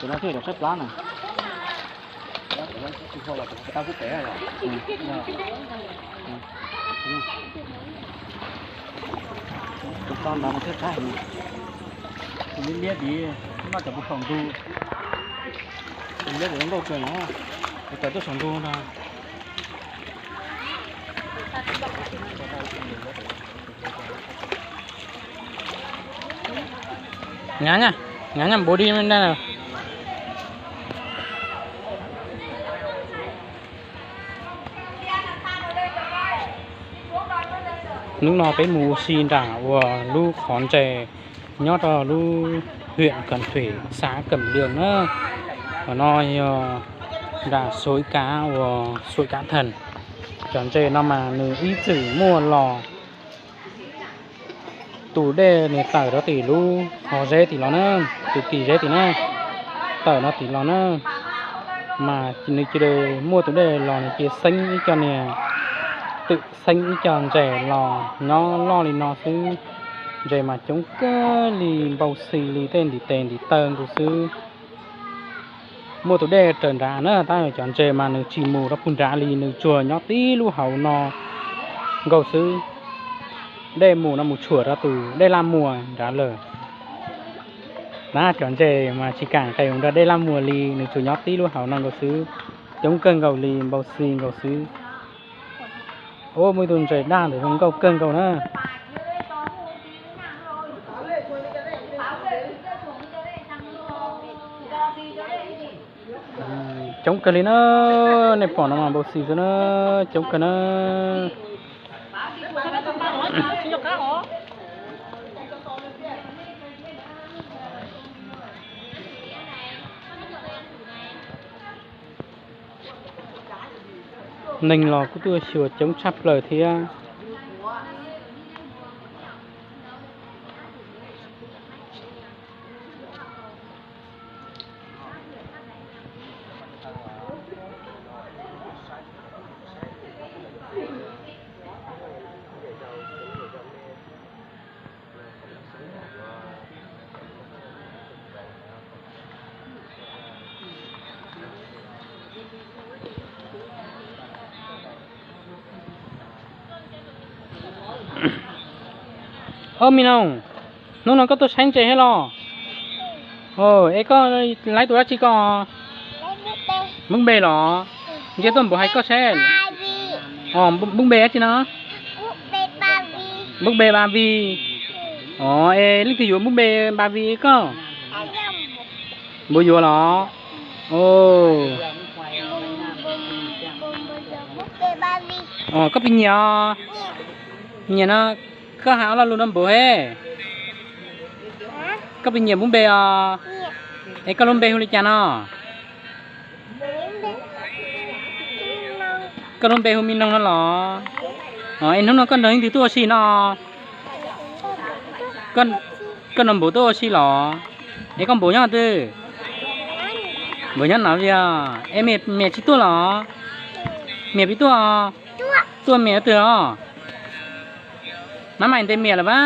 No twb cov tshaib plab na. Tus to ntawd mas thiaj tshaib heev. Tus liab liab tid, noj cov puas saum ntug. Tus liab liab nkauj kawg no, tus tawm tuaj saum ntug no. Ngab, ngab nyob npuv di na. Hnub no peb mus ua si nram uas lub qhov ntses nyob rau lub huyện Cẩm Thủy, xã Cẩm Lương na. Qhov no yog nram Suối Cá uas Suối Cá Thần. Cov ntses no mas nws ib txwm muaj los, tus dej nws tawm rau tim lub qhov zeb tim los na, tus kis zeb tim na, tawm no tim los na, mas nws cia li muaj tus dej los nws cia xeeb ib co niag, twm xeeb ib co ntses los nyob loj li no xwb. Ntses mas coob kawg li, npau xi li tej ntiv tes ntiv taw nkaus xwb. Muaj tus dej raws nrad na, tab cov ntses mas nws tsis mus rau puag nrad li, nws tsuas nyob tib lub hauv no nkaus xwb. Dej mus no mus tshuam rau tus dej Laj Muas nrad lawm. Tab cov ntses mas tsis kam nqes mus nrog dej Laj Muas li, nws tsuas nyob tib lub hauv no nkaus xwb. Coob kawg nkaus li, npau xi nkaus xwb. Ub, muaj ib tug ntses daj ntawd zoo nkauj kawg nkaus na. Coob kawg li na, nej pom no mas npau xi xwb na, coob kawg na. Neeg los kuj tuaj xyuas coob tshaj plaws thiab. Ov, me noog, hnub no koj tuaj saib ntses thiab los? Es koj laib tus dab tsi koj? Npub npe los? Nce tuaj npaum hais koj saib. Npub npe dab tsi no? Npub npe Npa Vij. Os, es leej twg yuav npub npe Npa Vij koj? Npum yuav los? Os, koj puas nyiam os? Nyiam no, koj hais ob lo lus no npaum he. Koj puas nyiam npub npe os? Es koj lub npe hu li cas no? Koj lub npe hu Me Noog no los? Es hnub no koj nrog leej twg tuaj ua si no? Koj nrog npum tuaj ua si los? Es koj npum nyob twg? Npum nyob no via. Es miam tsis tuaj los? Miam pib tuaj? Tuaj miam twg os? Mab mais ntes miam lawm pab.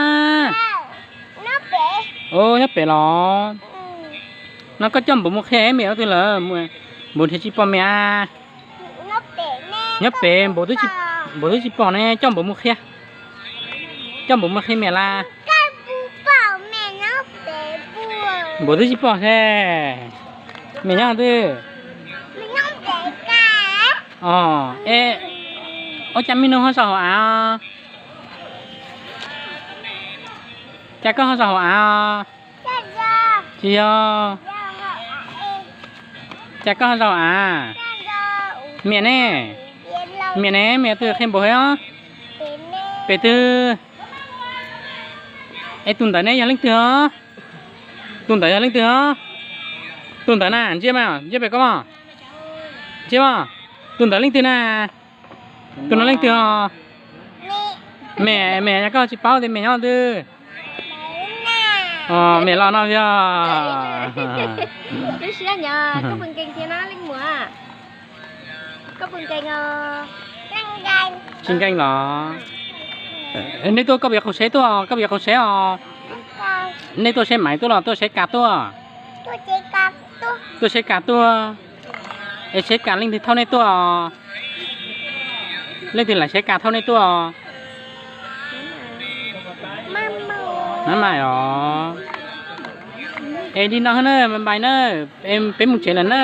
Nyob pem los? No koj coj npum mus qhia miam twg lawm? Npum nrhiav tsis pom miam. Nyob pem, npum twb tsis pom ne, coj npum mus qhia. Coj npum mus qhia miam las. Npum twb tsis pom he. Miam nyob twg? Os, es ua cas Me Noog ho saum hauv av? Cas koj ho saum hauv av? Tsis yog. Cas koj ho saum av? Miam ne? Miam ne, miam twg qhia npaum he os? Pem twg? Es tus ntawd ne yog leej twg os? Tus ntawd yog leej twg os? Tus ntawd na, ntsia mas, ntsia pem koj mas. Ntsia mas, tus ntawd leej twg na? Tus no leej twg os? Miam, miam, yog koj tsis paub tias miam nyob twg? Miam los no yog. Tsis nkees los? Nej tuaj koj puas yuav qaug seb tuaj, koj puas yuav qaug seb os? Nej tuaj seb maiv tuaj los tuaj seb kav tuaj? Tuaj saib kab tuaj. Es saib kab leej twg thauj nej tuaj? Leej twg lam saib kab thauj nej tuaj? Mab Mai os. Es li no na, bye bye na. Peb mus tsev lawm na.